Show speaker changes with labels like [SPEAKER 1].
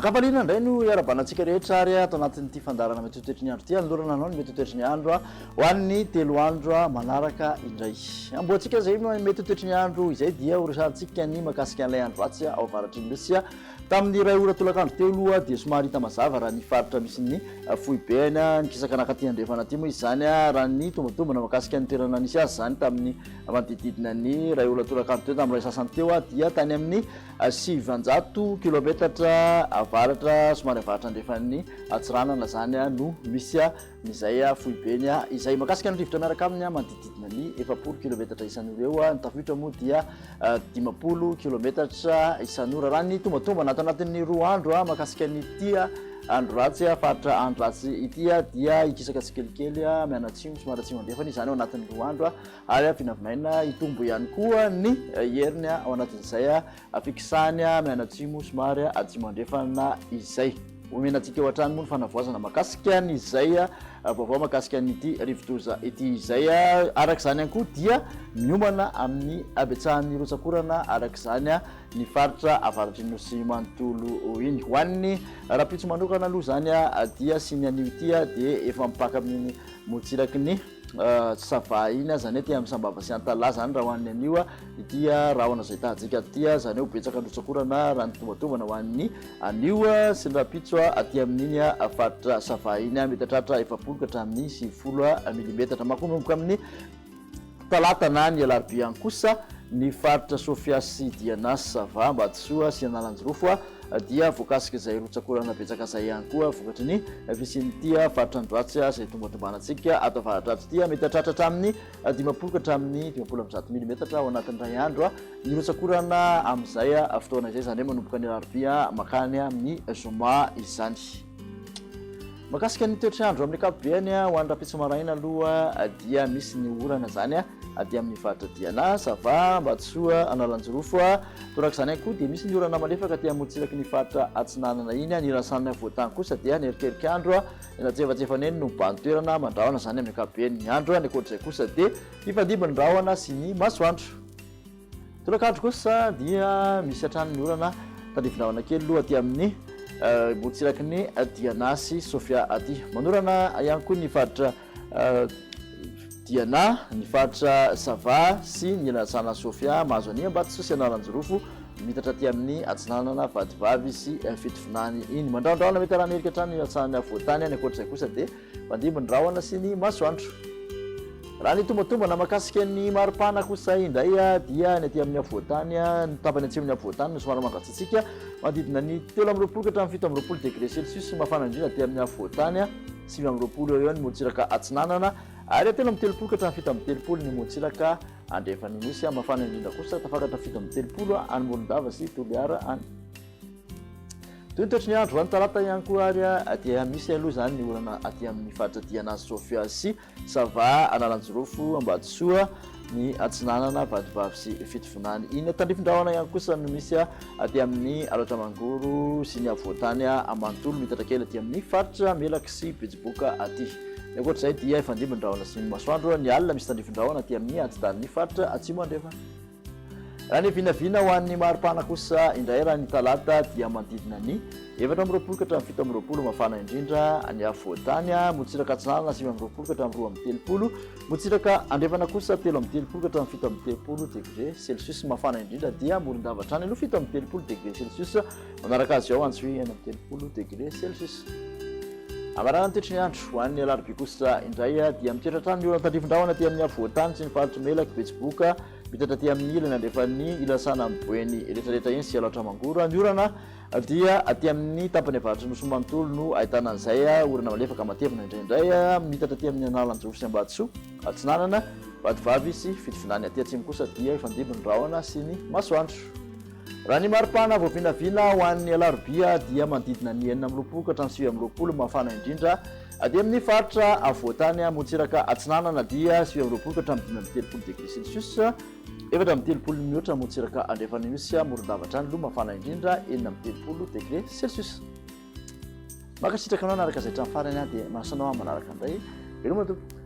[SPEAKER 1] Ankafaliana indray no iarahabana antsika rehetra ary ato anatin'ity fandaharana mety ho toetry ny andro ity, anolorana anao ny mety ho toetry ny andro ho an'ny 3 andro manaraka indray. Amboantsika izay mety ho toetry ny andro izay dia horesahantsika ny mahakasika an'ilay andro ratsy ao avaratry ny Nosy. Tamin'ny iray ora tolakandro teo aloha dia somary hita mazava raha ny faritra misy ny foibeny, nikisaka nankaty andrefana aty moa izany raha ny tombatombana mahakasika ny toerana nisy azy izany tamin'ny manodidididina ny iray ora tolakandro teo tamin'ny iray sasany teo dia tany amin'ny 900 kilometatra avaratra somary avaratra andrefan'ny Antsiranana izany no misy izay foibeny izay. Mahakasika ny rivotra miaraka aminy manodididina ny 40 kilometatra isan'ora eo, ny tafiotra moa dia 50 kilometatra isan'ora. Raha ny tombatombana ato anatin'ny 2 andro mahakasika an'ity andro ratsy, faritra andro ratsy ity dia hikisaka tsikelikely mianatsimo somary atsimo andrefana izany ao anatin'ny 2 andro ary vinavinaina hitombo ihany koa ny heriny ao anatin'izay fikisahany mianatsimo somary atsimo andrefana izay. Omena antsika eo hatrany moa ny fanavoazana mahakasika an'izay vaovao mahakasika an'ity rivodoza ity izay. Araka izany ihany koa dia miomana amin'ny habetsahan'ny rotsak'orana araka izany ny faritra avaratry ny Nosy manontolo iny. Ho an'ny rahampitso manokana aloha izany dia sy ny anio ity dia efa mipaka amin'iny morontsiraky ny Sava iny aza anie aty amin'ny Sambava sy Antalaha zany raha ho an'ny anio ity rahona izay tahantsika ity zany hoe ho betsaka ny rotsak'orana raha ny tombatombana ho an'ny anio sy ny rahampitso aty amin'iny faritra Sava iny mety hatratra 40 ka hatramin'ny 90 milimetatra. Manomboka amin'ny talata na ny alarobia ihany kosa ny faritra Sofia sy Diana sy Sava, Ambatosoa sy Analanjirofo dia voakasika izay rotsak'orana betsaka izay ihany koa vokatry ny fisian'ity faritra andro ratsy izay tombantombanantsika ato avaratra ato ity. Mety hahatratra hatramin'ny 50 ka hatramin'ny 150 milimetatra ao anatin'ny iray andro ny rotsak'orana amin'izay fotoana izay, izany hoe manomboka ny alarobia mankany amin'ny zoma izany. Mahakasika ny toetr'andro amin'ny ankapobeny ho an'ny rahampitso maraina aloha dia misy ny orana izany aty amin'ny faritra Diana, Sava, Ambatosoa, Analanjirofo. Torak'izany ihany koa dia misy ny orana malefaka aty amorontsiraky ny faritra Atsinanana iny. Ny Rasan'ny afovoan-tany kosa dia ny erikerik'andro eny antsefatsefany eny no mibahan-toerana mandrahona izany amin'ny ankapobeny ny andro. Ny ankoatr'izay kosa dia hifandimby ny rahona sy ny masoandro. Tolakandro kosa dia misy hatrany ny orana tandrifin-drahona kely aloha aty amin'ny morontsiraky ny Diana sy Sofia aty. Manorana ihany koa ny faritra Diana, ny faritra Sava sy ny Elatsana Sofia, mahazo an'i Ambatosoa sy Analanjirofo, mitatra aty amin'ny Atsinanana, Vatovavy sy Fitovinany iny. Mandrahondrahona mety haraha-merika hatrany ny Elatsana afovoan-tany, any ankoatr'izay kosa dia Mandimby ny rahona sy ny masoandro. Raha ny tombatombana mahakasika ny maripana kosa indray dia ny aty amin'ny afovoan-tany, ny tapany atsimon'ny afovoan-tany no somary mangatsiatsiaka, manodidina ny 23 ka hatramin'ny 27 degré celsius ny mafana indrindra aty amin'ny afovoan-tany, 29 eo eo ny morontsiraka atsinanana ary 33 ka hatramin'ny 37 ny morontsiraka andrefan'ny Nosy. Mafana indrindra kosa tafakatra 37 any Morondava sy Toliara any. Toy ny toetry ny andro, any Talata ihany koa ary dia misy aloha izany ny orana aty amin'ny faritra Diana Sofia sy Sava, Analanjirofo, Ambatosoa, ny Atsinanana, Vatovavy sy Fitovinany. Iny tandrifin-drahona ihany kosa no misy aty amin'ny Alaotra Mangoro sy ny afovoan-tany manontolo, miitatra kely aty amin'ny faritra Melaky sy Betsiboka aty. Ny ankoatr'izay dia hifandimby ny rahona sy ny masoandro, ny alina misy tandrifin-drahona aty amin'ny atidanin'ny faritra Atsimo Andrefana. Raha ny vinavina ho an'ny maripana kosa indray raha ny talata dia manodidina ny 24 ka hatramin'ny 27 mafana indrindra ny afovoan-tany, morontsiraka atsinanana 29 ka hatramin'ny 32, morontsiraka andrefana kosa 33 ka hatramin'ny 37 degré celsius mafana indrindra dia Morondava hatrany aloha 37 degré celsius, manaraka azy ao Antsohihy 36 degré celsius. Hamarana ny toetry ny andro ho an'ny alarobia kosa indray dia mitoetra hatrany ny orana tandrifin-drahona aty amin'ny afovoan-tany sy ny faritr'i Melaky, Betsiboka, Miitatra aty amin'ny ilany andrefan'ny Ilasana amin'ny Boeny rehetrarehetra iny sy Alaotra Mangoro. Ny orana dia aty amin'ny tapany avaratry ny Nosy manontolo no ahitana an'izay, orana malefaka matevina indraindray. Miitatra aty amin'ny Analanjirofo sy Ambatosoa atsinanana, Vatovavy sy Fitovinany. Aty atsimo kosa dia hifandimby ny rahona sy ny masoandro. Raha ny maripana voavinavina ho an'ny alarobia dia manodidina ny 26 ka hatramin'ny 29 mafana indrindra aty amin'ny faritra afovoan-tany Amorontsiraka Atsinanana dia 29 ka hatramin'ny 35 degré celsius, 34 mihoatra Amorontsiraka Andrefan'ny Nosy, Morondava hatrany aloha mafana indrindra 36 degré celsius. Mankasitraka anao nanaraka izay hatramin'ny farany aho dia manasa anao manaraka indray. Veloma tompoko.